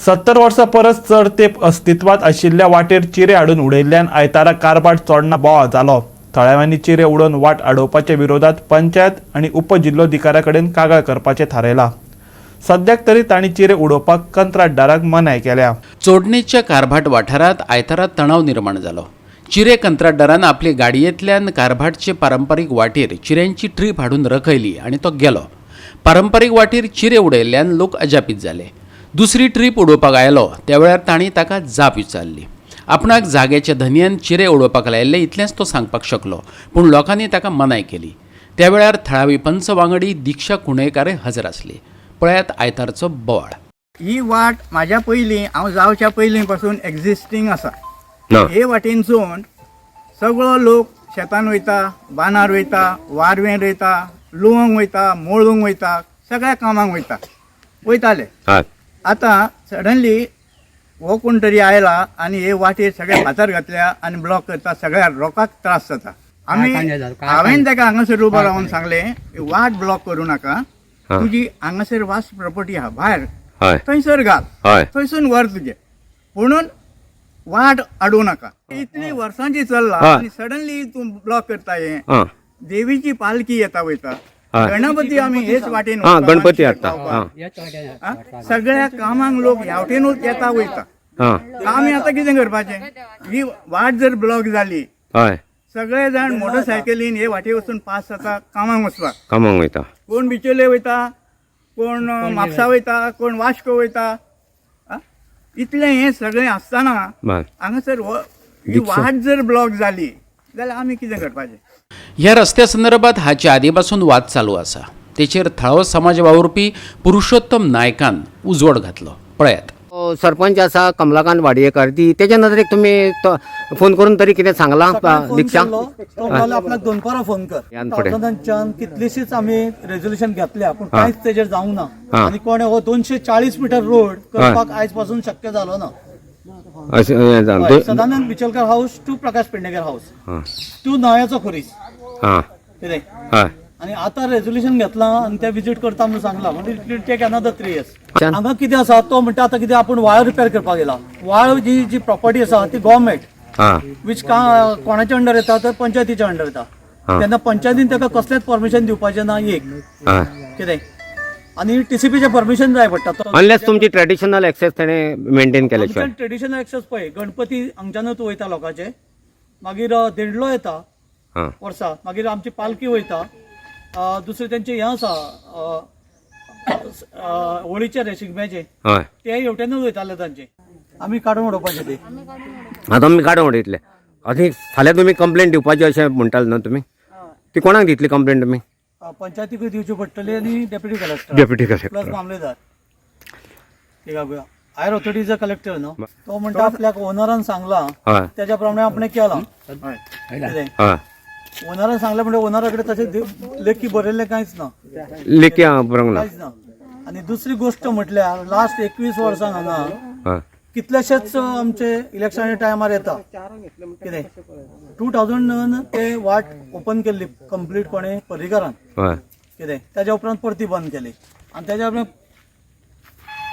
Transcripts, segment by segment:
70 वर्सां परस चड तेंप अस्तित्वांत आशिल्ल्या वाटेर चिरे हाडून उडयल्ल्यान आयतारा कारभाट चोडणा बोवाळ जालो. थळाव्यांनी चिरे उडोवन वाट आडोवपाच्या विरोधात पंचायत आनी उपजिल्लोधिकाऱ्या कडेन कागाळ करपाचें थारायलां. सद्याक तरी तांणी चिरे उडोवपाक कंत्राटदाराक मनाय केल्या. चोडणेच्या कारभाट वाठारांत आयतारा तणाव निर्माण जालो. चिरे कंत्राटदारान आपले गाडयेंतल्यान कारभाटचे पारंपारीक वाटेर चिऱ्यांची ट्रीप हाडून रखयली आनी तो गेलो. पारंपारीक वाटेर चिरे उडयल्ल्यान लोक अजापीत जाले. दुसरी ट्रीप उडोवपाक आयलो त्या वेळार तांणी ताका जाप विचारली. आपणाक जाग्याच्या धनयान चिरे उडोवपाक लायिल्ले इतलेंच तो सांगपाक शकलो, पूण लोकांनी ताका मनाय केली. त्या वेळार थळावी पंच वांगडी दीक्षा कुणेकारे हजर आसली. पळयात आयतारचो बोवाळ. ही वाट म्हाज्या पयलीं, हांव जावच्या पयलीं पासून एग्जिस्टींग आसा. ना. हे वाटेनसून सगळो लोक शेतान वयता, बांदार वयता, वारवेन वयता, लुवंक वयता, मोळूंक वयता, सगळ्या कामांक वयता, वयताले. आतां सडनली हो कोण तरी आयला आनी हे वाटेर सगळे फातर घातल्या आनी ब्लॉक करता. सगळ्या लोकांक त्रास जाता. आमी, हांवें ताका हांगासर उबो रावन सांगलें, वाट ब्लॉक करूं नाका. तुजी हांगासर वास्ट प्रॉपर्टी आहा भायर, थंयसर घाल, थंयसून व्हर तुजें, पुणून वाट अडोवं नाका. इतली वर्सांची चल्ला आनी सडनली तूं ब्लॉक करता हें. देवीची पालखी येता वयता, गणपती आमी हेच वाटेन व्हरता. गणपती हाडटा. हा? सगळ्या कामांक लोक ह्या वटेनूच येता वयता. आमी आतां कितें करपाचें? ही वाट जर ब्लॉक जाली, सगळे जाण मोटरसायकलीन हे वाटे वचून पास जाता कामांक वचपाक. कामाक वयता. कोण बिचोले वयता, कोण म्हापसा वयता, कोण वास्को वयता. आ? इतलें हें सगळें आसतना हांगासर ही वाट जर ब्लॉक जाली जाल्यार आमी कितें करपाचें? ह्या रस्त्या संदर्भात हाचे आदीं पासून वाद चालू आसा. तेचेर थळावो समाज वावुरपी पुरुषोत्तम नायकान उजवाड घातलो. पळयात. सरपंच आसा कमलाकांत वाडयेकर, ती तेच्या नदरेक तुमी तो फोन करून तरी कितें सांगलां? सकाळी फोन दीक्षा केल्लो, तो म्हणलो आपल्याक दनपारां फोन कर. यान फुडें. थावजंडाच्यान कितलीशीच आमी रेजोल्युशन घेतल्या, पूण कांयच तेजेर जावंक ना. आनी कोणे हो 240 मिटर रोड करपाक आयज पासून शक्य जालो ना. अशें हें जावन हय, Sadanand Bichalkar house to Prakash Pednekar house to नव्याचो खुरीस कितें. आनी आतां रेजोल्युशन घेतलां आनी ते विजीट करता म्हणून सांगलां, म्हणजे it will take another 3 years. हांगा कितें आसा, तो म्हणटा आतां कितें आपूण वाळ रिपेर करपाक गेला. वाळ जी जी प्रॉपर्टी आसा ती गव्हर्मेंट which का कोणाच्या अंडर येता, तर पंचायतीच्या अंडर येता. तेन्ना पंचायतीन ताका कसलेंच परमिशन दिवपाचें ना एक कितें आनी टीसीपीचें परमिशन जाय पडटा तो. अनलेस तुमची ट्रेडिशनल एक्सेस तेणे मेंटेन केल्या शिवाय. ट्रेडिशनल एक्सेस पळय, गणपती हांगच्यानूच वयता लोकांचे, मागीर देंडलो येता वर्सा, मागीर आमची पालखी वयता, दुसरें तेंचें हें आसा, अ, अ, होळीचें रे शिगम्याचें, ते हेवटेनूच वयताले तांचे. आमी काडून उडोवपाचे ते. आतां आमी काडून उडयतले. आनी फाल्यां तुमी कंप्लेन दिवपाची अशें म्हणटाले न्हू तुमी? ती कोणाक दितली कंप्लेन तुमी? पंचायतीकूय दिवची पडटली आनी deputy collector, deputy plus collector. मामलेदार. थिंगा हायर ऑथॉरिटीचो कलेक्टर न्हू, तो म्हणटा आपल्याक ओनरान सांगलां, तेच्या प्रमाणे आपणें केलां कितें. ओनरान सांगलें म्हणजे ओनरा कडेन तशें लेखी बरयल्लें कांयच ना. लेखी बरोवंक ना. कांयच ना. आनी दुसरी गोश्ट म्हटल्यार लास्ट 21 वर्सां हांगा कितलेशेच आमचे इलेक्शनाच्या टायमार येता कितें. 2000 ते वाट ओपन केल्ली कंप्लीट कोणें, पर्रीकारान कितें, तेज्या उपरांत परती बंद केली. आनी तेज्या उपरांत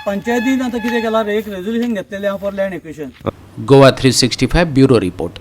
पंचायतीन आतां कितें केलां, एक रेजोल्युशन घेतलेलें आहा for land acquisition. Goa 365 bureau report.